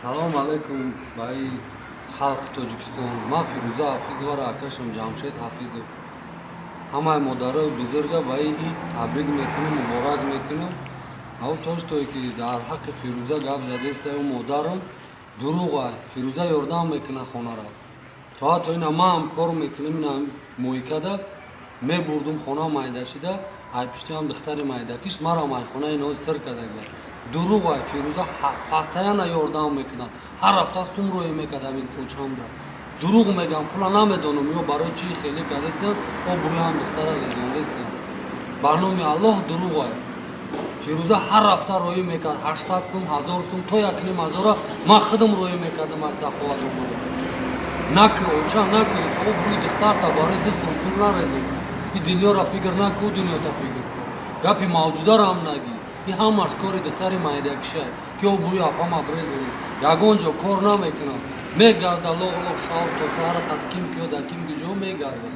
Салому алайкум ба халқи Тоҷикистон. Ман Фирӯза Ҳафизоваро, акашам Ҷамшед Ҳафизов, ҳамаи модарои бузурга ба ин ид табрик мекунам, муборак мекунам. Ав тоштое ки дар ҳаққи Фирӯза гап задеста, ӯ модарам, дурӯға. Фирӯза ёрдам мекунад хонара, то ҳатто ина ман ҳам кор мекунам. Ина моикада мебурдум хона майдашида, ай пуштиам духтари майдакиш маро майхона ино сир кардага. Дурӯға. Фирӯза постоянно ёрдам мекунад, ҳар ҳафта сум рӯе мекардам ин кӯчамда. Дурӯғ мегам, пула намедонам ё барои чӣ хеле кардесиям, обрӯям духтара резондесиям. Ба номи Аллоҳ, дурӯға. Фирӯза ҳар ҳафта роӣ мекард 800 сум, 1000 сум, то 1500-ра ман худам роӣ мекардам аз Саховат омада. Накӣ, оча, накӣ, обрӯи духтарта барои 2 сум пул нарезон. И дунёра фикр наку, дунёта фикр кун. Гапи мавҷударо ҳам нагӣ. И ҳамаш кори духтари майдакиша, ки обрӯи апама брезонӣ. Ягон ҷо кор намекунам, мегарда лоғ лоғ, шав то саҳара қад ким киё дар ким куҷо мегарда.